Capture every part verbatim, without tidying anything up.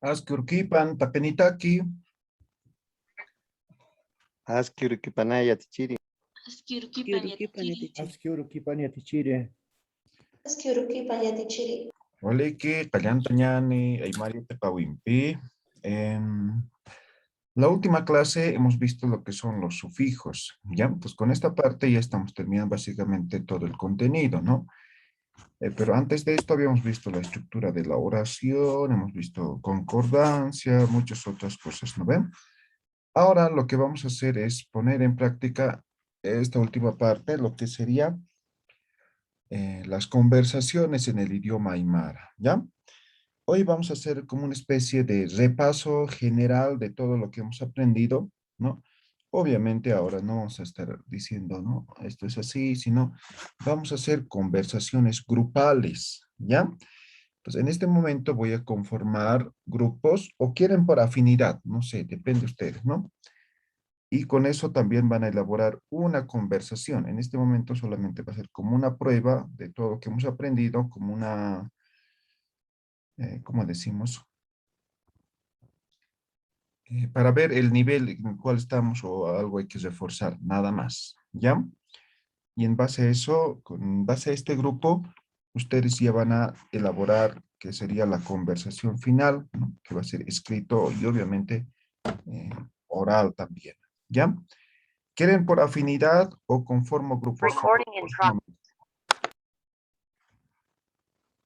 Aski urkipan, taqinitaki. Aski urkipanaya tichiri. Aski urkipan yatichiri. Aski urkipan yatichiri. Aski urkipan yatichiri. Waliki, qallanta ñani, aymar yatiqawimpi. Em, la última clase hemos visto lo que son los sufijos, ¿ya? Entonces, con esta parte ya estamos terminando básicamente todo el contenido, ¿no? Eh, pero antes de esto habíamos visto la estructura de la oración, hemos visto concordancia, muchas otras cosas, ¿no ven? Ahora lo que vamos a hacer es poner en práctica esta última parte, lo que sería eh, las conversaciones en el idioma aymara, ¿ya? Hoy vamos a hacer como una especie de repaso general de todo lo que hemos aprendido, ¿no? Obviamente ahora no vamos a estar diciendo, ¿no? Esto es así, sino vamos a hacer conversaciones grupales, ¿ya? Pues en este momento voy a conformar grupos o quieren por afinidad, no sé, depende de ustedes, ¿no? Y con eso también van a elaborar una conversación. En este momento solamente va a ser como una prueba de todo lo que hemos aprendido, como una, eh, ¿cómo decimos? Eh, para ver el nivel en el cual estamos o algo hay que reforzar, nada más, ¿ya? Y en base a eso, con base a este grupo, ustedes ya van a elaborar que sería la conversación final, ¿no? Que va a ser escrito y obviamente eh, oral también, ¿ya? ¿Quieren por afinidad o conformo grupos? Recording in progress.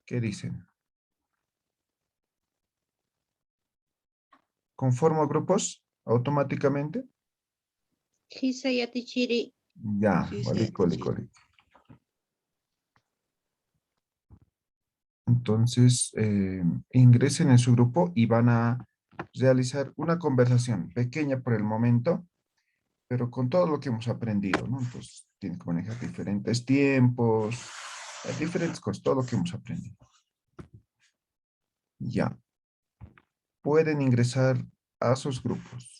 ¿Qué dicen? ¿Conformo grupos automáticamente? Jisa yatichiri. Ya, Sí, sí, walik, walik, sí. Walik. Entonces, eh, ingresen en su grupo y van a realizar una conversación pequeña por el momento, pero con todo lo que hemos aprendido, ¿no? Entonces, tienen que manejar diferentes tiempos, eh, diferentes cosas, todo lo que hemos aprendido. Ya. Pueden ingresar a sus grupos.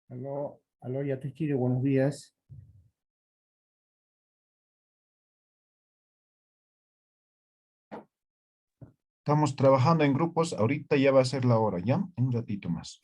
Aló, aló, Yatichiri, buenos días. Estamos trabajando en grupos, ahorita ya va a ser la hora, ¿ya? En un ratito más.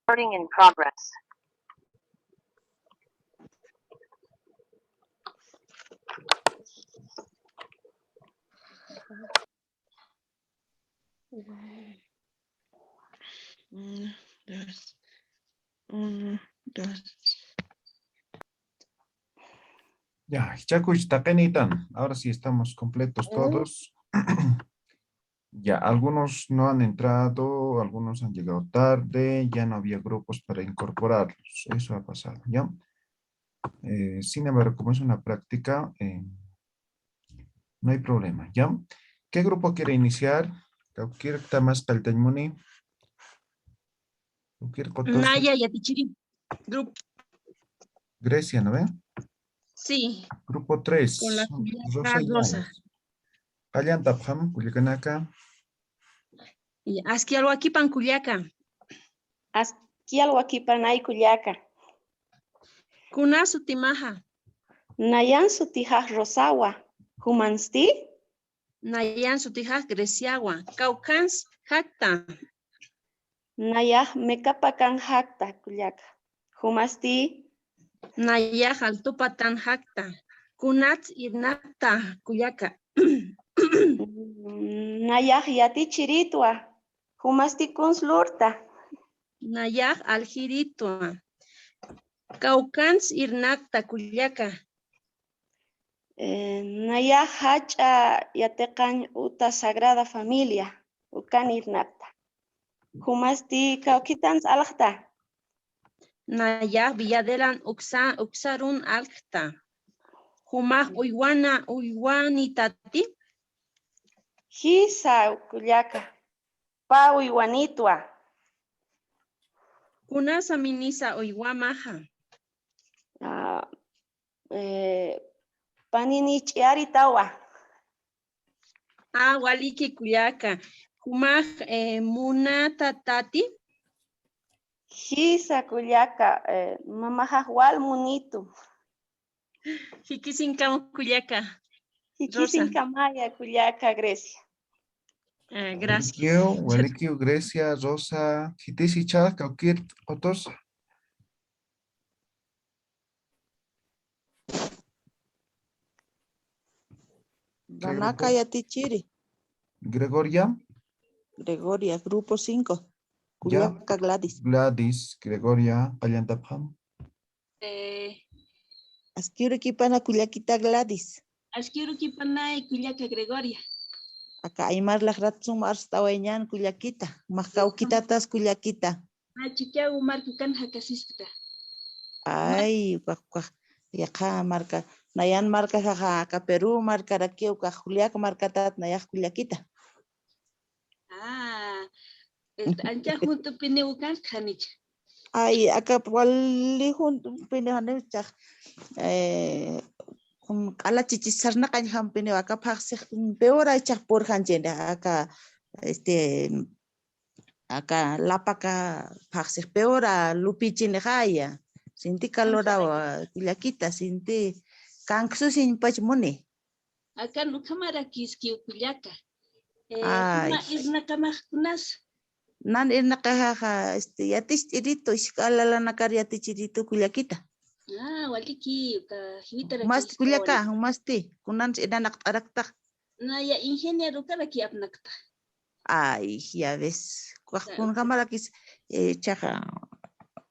Recording in progress. Uno, dos. Uno, dos. Ya, jichhakuch taqinitan. Ahora sí estamos completos todos. Ya, algunos no han entrado, algunos han llegado tarde, ya no había grupos para incorporarlos. Eso ha pasado, ¿ya? Eh, sin embargo, como es una práctica, eh, no hay problema, ¿ya? ¿Qué grupo quiere iniciar? Kawkïrkta mas qalltañ muni. Kawkïr qutasta. Naya yatichiri. Grupo. Grecia, ¿no ve? Sí. Grupo tres. Con la señora Rosa Rosa. Yáñez. Qallantapxam, kullakanaka. Y aski alwakipan kullaka. Aski alwakipan ay kullaka. Kuna sutimaxa. Nayan sutijax Rosawa. Jumansti? Nayan sutijax Greciawa. Kawkhans jakta. Nayax Mecapacan jakta kullaka. Jumasti? Nayax Altupatan jakta. Kunats irnakta kullaka. Nayax yatichiritwa. Jumasti kuns lurta? Nayax aljiritwa. Kawkhans irnakta kullaka. Eh, nayax jach'a yatiqañ uta Sagrada Familia, ukan irnakta. Jumasti kawkhitans alxta? Nayax Villadelan uksa, uksarun alxta. Jumax uywana, uywanitati? Jisa kullaka, pä uywanitwa. Kunasa minisa uywamaxa? Ah, eh, panini ch'iaritawa. Ah, waliki kullaka. Jumax, eh, munatatati? Jisa kullaka, eh, mamaxax wal munitu. Jikisinkam kullaka. Jikisinkama kullaka Grecia. Ah, gracias. Walikiw, walikiw Grecia, Rosa, khitis jichhax kawkïr qutusa. Nanaka yatichiri. Gregoria. Gregoria, grupo cinco. Ya. Kullaka Gladys. Gladys, Gregoria, qallantapxam. Eh, askirukipan kullakita Gladys. Askirukipan kullaka Gregoria. Aka aymar laqrat sum arst'awayañan kullakita. Max kawkitatas kullakita. Nachikiw markukan jakasiskta. Ay, ukax, ukax. Yaqha marka, nayan markaxa aka Perú markarakiw, ukax Juliaca markatat nayax kullakita. Ah, este, ancha junt'upiniw ukanxa janicha. Ay, aka wali junt'upiniw janiw chax, eh, kun q'ala chichis sarnaqañ jampiniw aka phaxsix peor ay chax purxanchini, aka, este, aka lapaka phaxsix peor a lupichinixaya. Sinti calorwa kullakita, sinti kanksusiñpach muni. Akan ukhamarakiskiw kullaka. Eh, ay. Juma irnaqamax kunas. Nan irnaqaxaxa, este, yaticht'iritu, isk'a lalanakar yatichiritu kullakita. Ah, waliki, uka jiwitarakis. Jumasti kullaka, jumasti, kunans irnaqt'arakta. Naya ingeniero ukaraki apnakta. Ay, ya ves. Ukax kunjamarakis, eh, chaxa,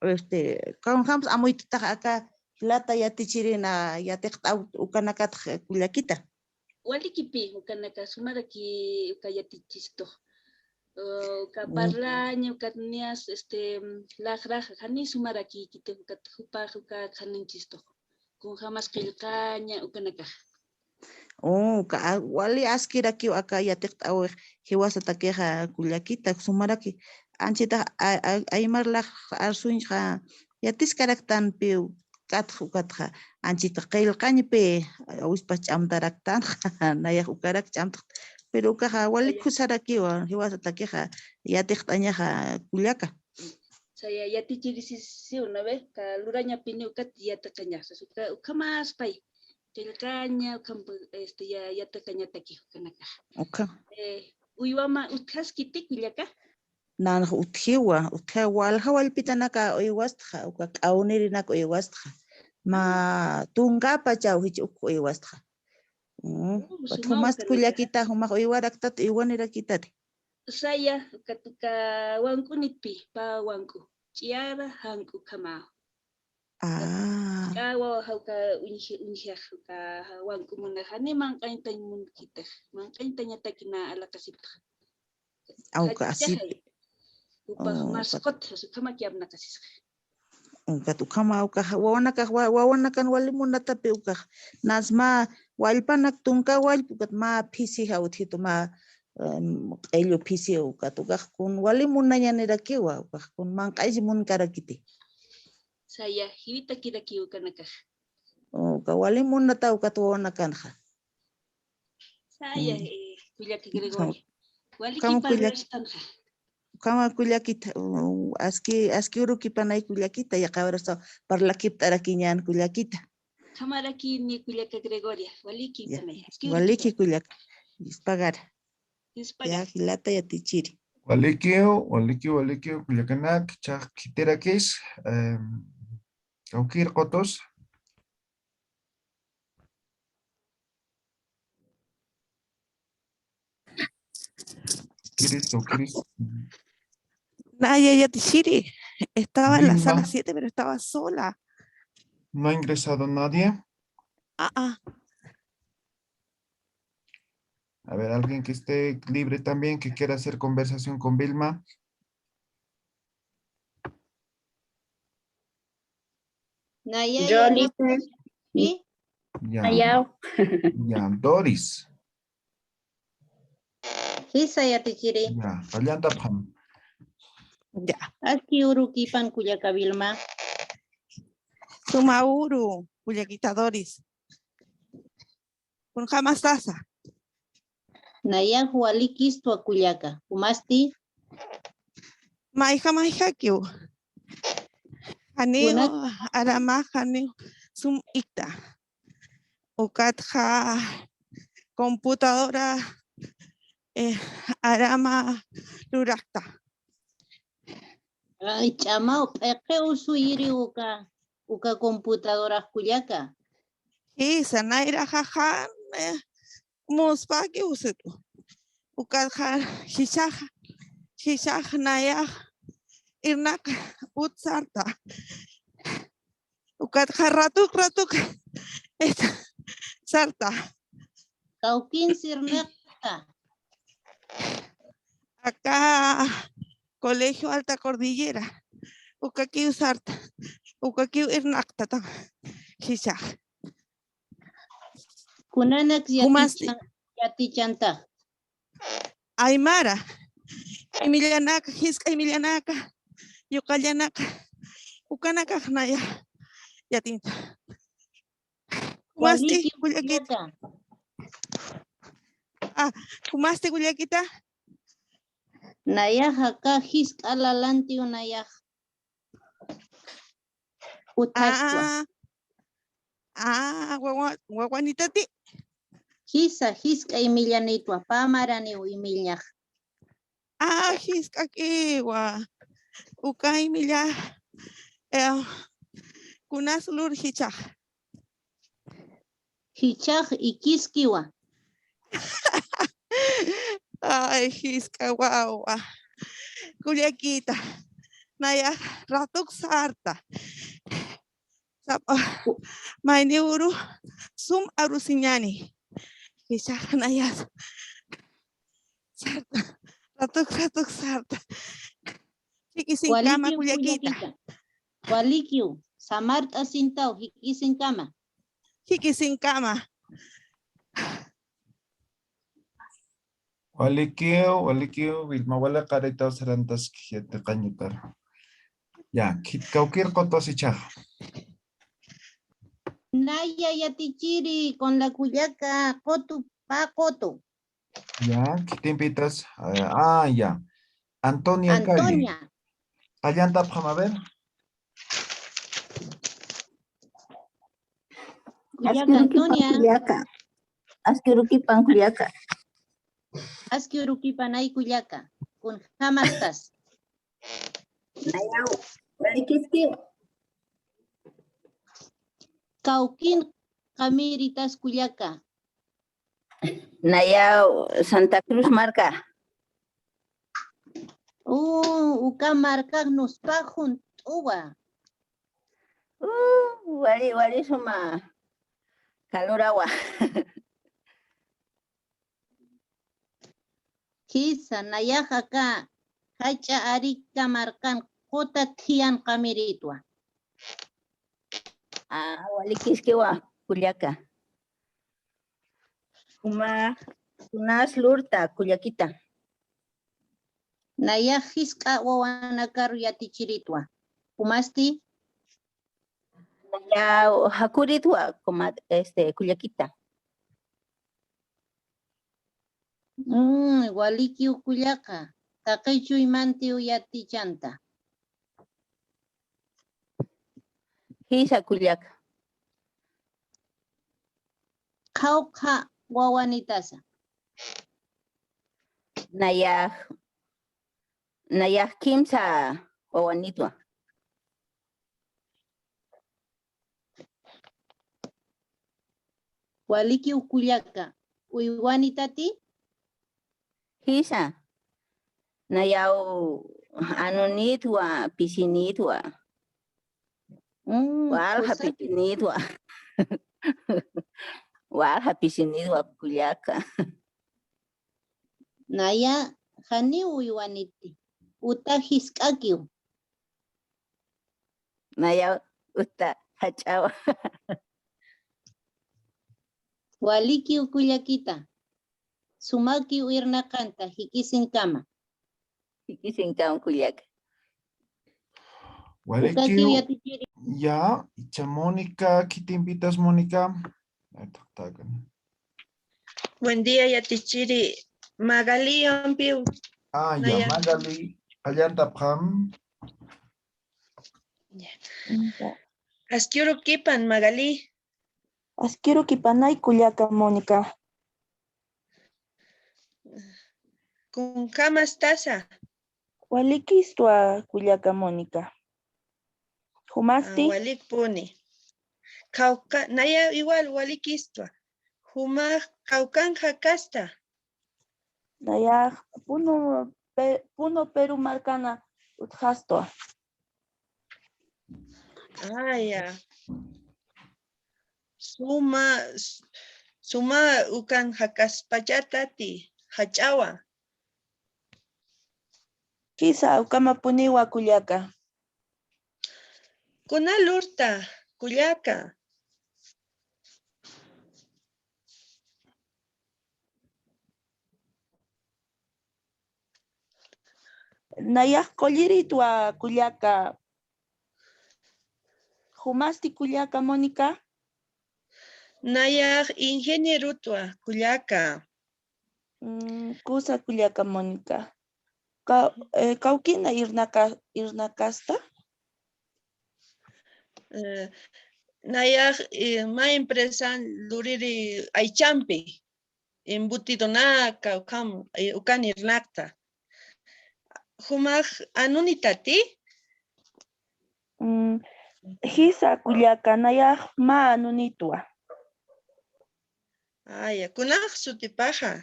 este, kunjams amuytutax aka jilata yatichirina yatiqt'aw ukanakatx kullakita. Walikipi, ukanaka sumaraki uka yatichistux. Uh, uka parlaña, ukat nias, este, laqraxa, jani sumarakikiti, ukat jupax, uka janinchistux. Kunjamas qillqaña, ukanakaxa. Oh, ka-, a-, wali askirakiw aka yatiqt'awix jiwasatakixa kullakita, sumaraki. Anchitax a-, a-, aymar laqra arsuñxa yatiskaraktanpiw, katx ukatxa. Anchitax qillqañpi, awispas ch'amtaraktanxa, nayax ukarak ch'amtxt. Pero ukaxa wali khusarakiwa, jiwasatakixa yatiqt'añaxa kullaka. Saya yatichirisisiw, ¿no ve? Ka lurañapini ukat yatiqañaxa, uka, ukhamaspay. Qillqaña, ukhampa, este, ya, yatiqañataki ukanakaxa. Ukham. Eh, uywama utjaskiti kullaka. Nanx utjiwa, utjiwa walja wallpitanaka uywastxa, uka k'awnirinak uywastxa. Ma tunkapachaw jich uk uywastxa. Mm, ukat jumast kullakita, jumax uywaraktat, uywanirakitati. Saya, ukat uka wank'unitpi, pä wank'u. Ch'iyara jank'u ukhamaw. Ah. Ch'iyara jawka uñji, uñjax, uka wank'u munaxa, ni manq'añtañ munkitix, manq'añtañataki na alaqasiptxa. Awka asiptxa. Jupax mascot, ukat ukhamak apnaqasisxa. Ukat ukhama, ukax, wawanakax, wa-, wawanakan wali munatapi ukax. Nas mä wallpanak tunka wallp, ukat mä phisi jawtjitu mä, em, q'ellu phisi ukat, ukax kun wali munañanirakiwa, ukax kun manq'aysi munkarakiti. Saya, jiwitakirakiw ukanakax. Uka wali munata ukat wawanakanxa. Saya, mm, eh, kullaka Gregoria. Walikipan kullak-, ruraspanxa. Ukhama kullakita, u-, aski, aski urukipanay kullakita, yaqha urasa parlakipt'arakiñän kullakita. Ukhamaraki ni kullaka Gregoria, walikipanay, ya, aski urukipan. Waliki kullaka, ispagara. Ispagara. Ya, jilata yatichiri. Walikiw, walikiw, walikiw, kullakanak, chaq khitirakis, em, kawkir qotos. Cristo, Cristo. Naya, ya te siri. Estaba en la sala siete, pero estaba sola. ¿No ha ingresado nadie? Ah, ah. A ver, alguien que esté libre también, que quiera hacer conversación con Vilma. Naya, yo, ya, Lisa. ¿Sí? Ya. Naya. Ya, Doris. Jisa yatichiri. Ya, qallantapxam. Ya. Aski urukipan kullaka Vilma. Suma uru, kullakita Doris. Kunjama sasa. Nayax walikistwa kullaka. Jumasti. Mayja, mayjakiw. Janiw, kuna- arama, janiw, sum ikta. Ukatxa computadora, eh, arama lurakta. Ay, ch'amaw, p'iqi usuyiri uka, uka computadorax kullaka. Jisa, nayraxa jan, eh, muspaki usitu. Ukatxa jichhax, jichhax nayax irnaq ut sarta. Ukatxa ratuk, ratuk, esta, sarta. Kawkins irnaqta. Aka Colegio Alta Cordillera. Ukakiw sarta. Ukakiw irnaqtata. Jichhax. Kunanak yatichanta. Aymara. Imillanaka, jisk'a imillanaka, yuqallanaka, ukanakax naya yatinta. Jumasti kullakita. Ah, jumasti kullakita. Nayax aka jisk'a lalantiw nayax. Uthaskwa. Ah, ah, wawa-, wawanitati. Jisa, jisk'a imillanitwa, pä maraniw imillax. Ah, jisk'akiwa. Uka imilla, eh, kunas lur jichhax. Jichhax ikiskiwa. Ay, jisk'a wawa. Kullakita. Naya, ratuk sarta. Sapa, mayni uru, sum arusiñani. Jichhax naya. Sarta. Ratuk, ratuk sarta. Jik'isinkama kullakita. Walikiw, samart'asintaw, jik'isinkama. Jik'isinkama. Walikiw, walikiw, Vilma, wali qaritaw sarantaski yatiqañatar. Ya, khit kawkir qotos jichhax. Naya yatichiri, con la kullaka, qotu, pä qotu. Ya, khitimpitas, eh, ah, ya. Antonia Calle. Antonia. Qallantapxam, a ver. Kullaka Antonia. Aski urukipan kullaka. Aski urukipan kullaka. Kunjamastas. Nayaw, walikiskiw. Kawkin qamiritas kullaka. Nayaw, Santa Cruz marka. Uh, uka markax nuspax junt'uwa. Uh, wali, wali suma calurawa. Jisa, nayax aka Jach'a Arica markan quta thiyan qamiritwa. Ah, walikiskiwa, kullaka. Uma, kunas lurta, kullakita. Nayax jisk'a wawanakaru yatichiritwa. Umasti? Nayaw jakuritwa, kuma, este, kullakita. Mm, walikiw kullaka, taqi chuymantiw yatichanta. Jisa kullaka. Qhawqha wawanitasa. Nayax, nayax kimsa wawanitwa. Walikiw kullaka, uywanitati? Jisa. Nayaw anunitwa, pisinitwa. Mm, walja pisinitwa. Walja pisinitwa kullaka. Naya, janiw uywaniti. Uta jisk'akiw. Naya uta jach'awa. Walikiw kullakita. Sumakiw irnaqanta, jikisinkama. Jikisinkama kullaka. Walikiw. Ya, icha Mónica, khitimpitas Mónica. Buen día, yatichiri. Magali, ampiw. Ah, ya, Magali, qallantapxam. Ya. Askirukipan, Magali. Askirukipanay kullaka Mónica. Kunjamastasa. Walikistwa kullaka Mónica. Jumasti. Ah, walikpuni. Kawka, naya igual walikistwa. Juma kawkan jakasta. Naya puno, pe, puno Perú markana utjastwa. Aya. Suma, suma ukan jakaspachatati, jach'awa. Kisa ukamapuniwa kullaka. Kuna lurta, kullaka. Nayax qulliritwa kullaka. Jumasti kullaka, Mónica? Nayax ingenierotwa kullaka. Mm, kusa kullaka, Mónica. Ka, eh, kawkina irnaka, irnakasta? Eh, nayax, eh, mä empresan luriri aychampi. Embutidonaka, ukham, eh, ukan irnaqta. Jumax anunitati? Mm, jisa kullaka, nayax mä anunitwa. Aya, kunax sutipaxa?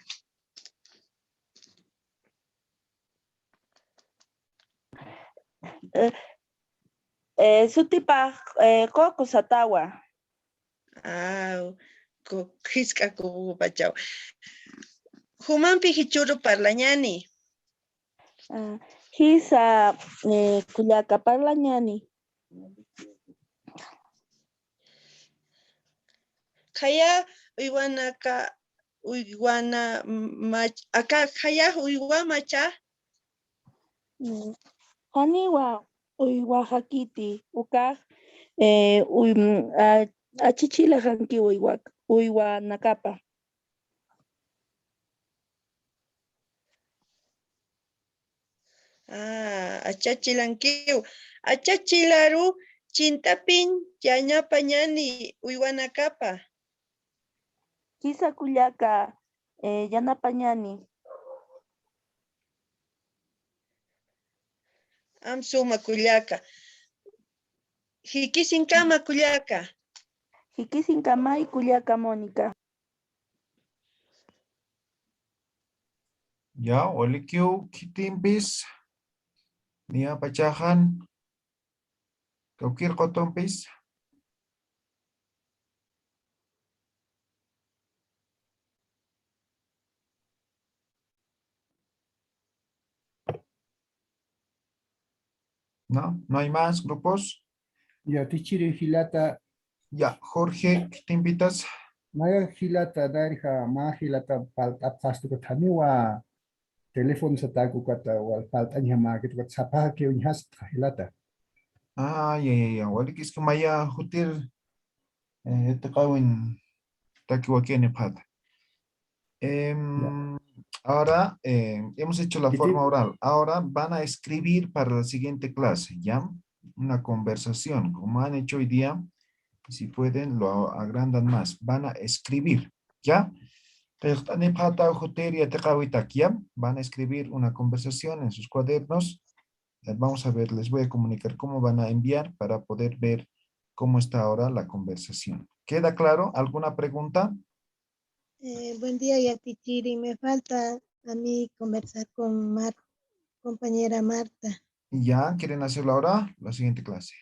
Eh, eh, sutipax, eh, Coco Satawa. Aw, ku, jisk'a kukupachaw. Jumampi jichhüru parlañäni. Ah, jisa, eh, kullaka, parlañäni. Khaya uywanaka, uywana mach, aka khaya uywa macha. Mm, janiwa uywaxakiti, ukax, eh, uy, mm, a, achichilaxanki uywa, uywanakapa. Ah, achachilankiw. Achachilaru chint'apiñ yanapañäni uywanakapa. Kisa kullaka, eh, yanapañäni. Am suma kullaka. Jikisinkama kullaka. Jikisinkamay kullaka Mónica. Ya, walikiw khitimpis. Niya pachaxan. Kawkir qutumpis. ¿No? ¿No hay más grupos? Yatichiri jilata. Ya, Jorge, ¿qué te invitas? Maya jilata, darja, ma jilata, palt'apxastukuthaniwa. Teléfono sataku kata, wal palt'aña ma, kitukat sapaja que uñjasta jilata. Ah, ya, ya, ya. Walikiski maya jutir, eh, tiqawin takiwakini pata. Em, ahora, eh, hemos hecho la forma oral. Ahora van a escribir para la siguiente clase, ¿ya? Una conversación, como han hecho hoy día, si pueden, lo agrandan más. Van a escribir, ¿ya? Qillqt'anipxata jutir yatiqäwitak, ¿ya? Van a escribir una conversación en sus cuadernos. Eh, vamos a ver, les voy a comunicar cómo van a enviar para poder ver cómo está ahora la conversación. ¿Queda claro? ¿Alguna pregunta? Eh, buen día, Yatichiri. Me falta a mí conversar con Mar-, compañera Marta. Ya, ¿quieren hacerlo ahora? La siguiente clase.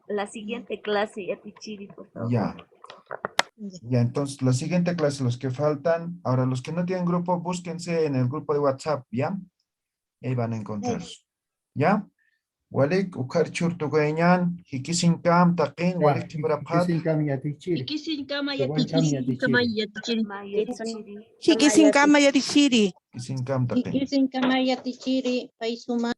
La siguiente clase, Yatichiri, por favor. Ya. Ya, entonces, la siguiente clase, los que faltan. Ahora, los que no tienen grupo, búsquense en el grupo de WhatsApp, ¿ya? Ahí van a encontrar. ¿Ya? Walik, ukhar churtukayañan, jikisinkam taqin, walik chimrapxat. Jikisinkam Yatichiri. Jikisinkama Yatichiri. Jikisinkama Yatichiri. Jikisinkama Yatichiri. Jikisinkam taqin. Jikisinkama Yatichiri. Pay suma.